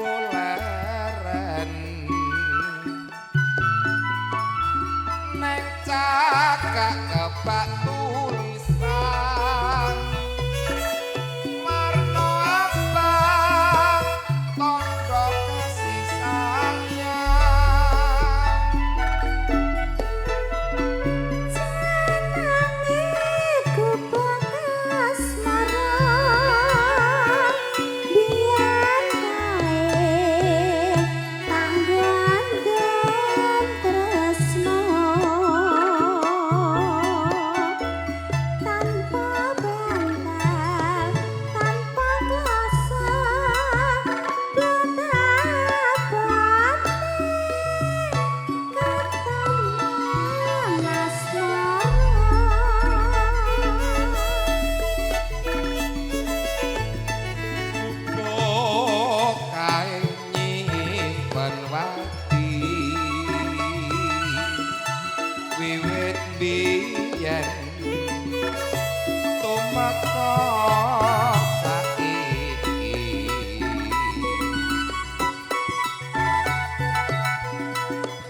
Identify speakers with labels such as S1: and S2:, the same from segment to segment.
S1: Goleren neng cakak kebak tulisan warna abang tondo kasih sayang.
S2: Jenenge gubuk asmara biyen kae tanggon tresno tanpa bantal tanpa kloso betapane ketemu asmara.
S1: Gubuk kae nyimpen wati wiwit biyen tumeka saiki.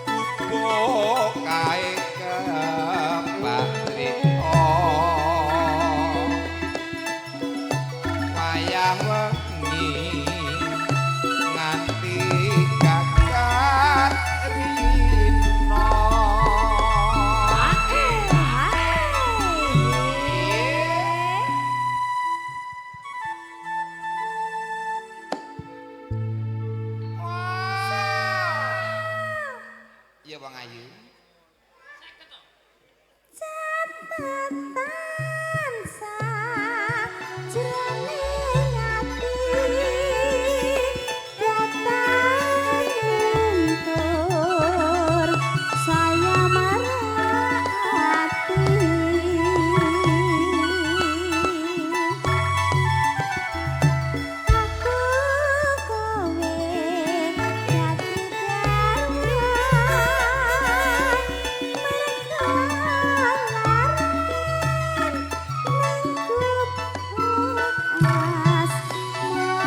S1: Gubuk kae kebak trita wayah wengi nganti gagat rino. Iya Bang Ayu.
S2: Catatan sajroning ati datan luntur saya marati. Aku kowe dadi garwa mergo laren nang gubuk asmara.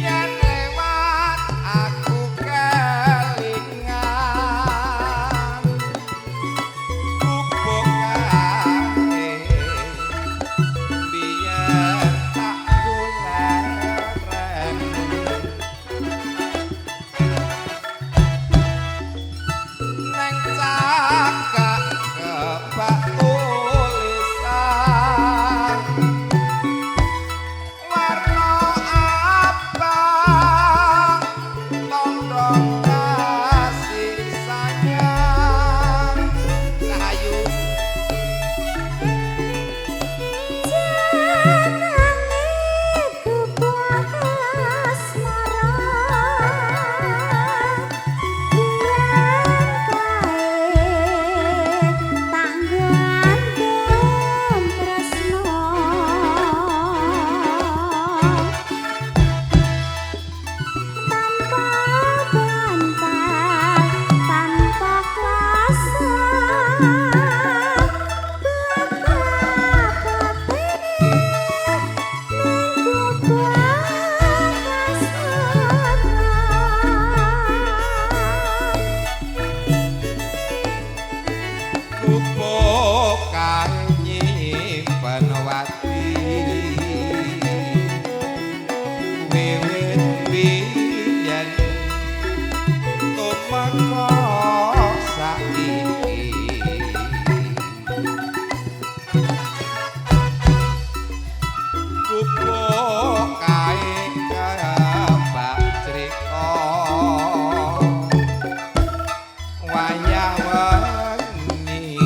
S1: Yen lewat aku kelingan gubuk kae biyen tak goleren neng cakak kebak tulisan warna abang tondo kasih sayang. Rahayu.
S2: Jenenge gubuk asmara biyen kae tanggon tresno tanpa bantal tanpa kloso betapane nang gubuk asmara.
S1: Gubuk kae nyimpen wati wiwit biyen tumeka saiki. Gubuk kae kebak crita wayah wengi.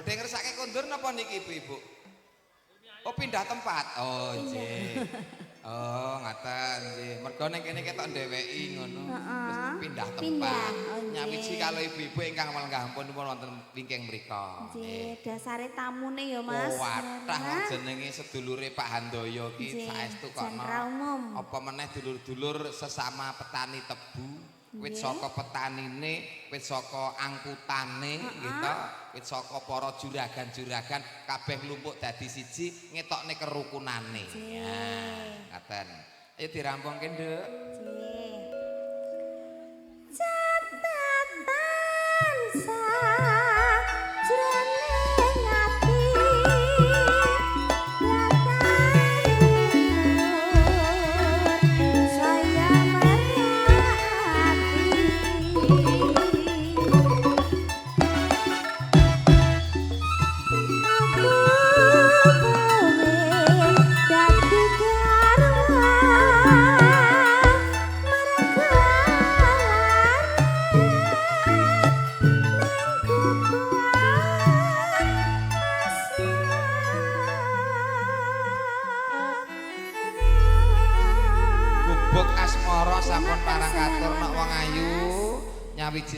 S1: Badhe ngersake kondur napa niki ibu-ibu? Oh, pindah tempat. Oh, nggih. Oh, ngaten nggih. Mergo ning kene ketok ndeweki ngono. Terus pindah tempat.
S2: Pindah, oh, nggih.
S1: Nyawiji kalau ibu-ibu ingkang lenggah pun wonten wingking mriku.
S2: Nggih, dasare tamune ya, Mas.
S1: Oh, wathah wong jenenge sedulure Pak Handoyo ki
S2: Nggih,
S1: saestu kok.
S2: Jenderal umum.
S1: Apa meneh dulur-dulur sesama petani tebu, wit saka petanine, wit saka angkutane gitu, wit saka para juragan-juragan kabeh nglumpuk dadi siji ngetokne kerukunane. Ya, ngaten. Ayo dirampungke, Nduk.
S2: Nggih. Catatan sajroning ati datan saya merhati. Aku pengen dadi garwa merga ning gubuk
S1: Gubuk asmara sampun parang katur nok wong ayu nyawiji.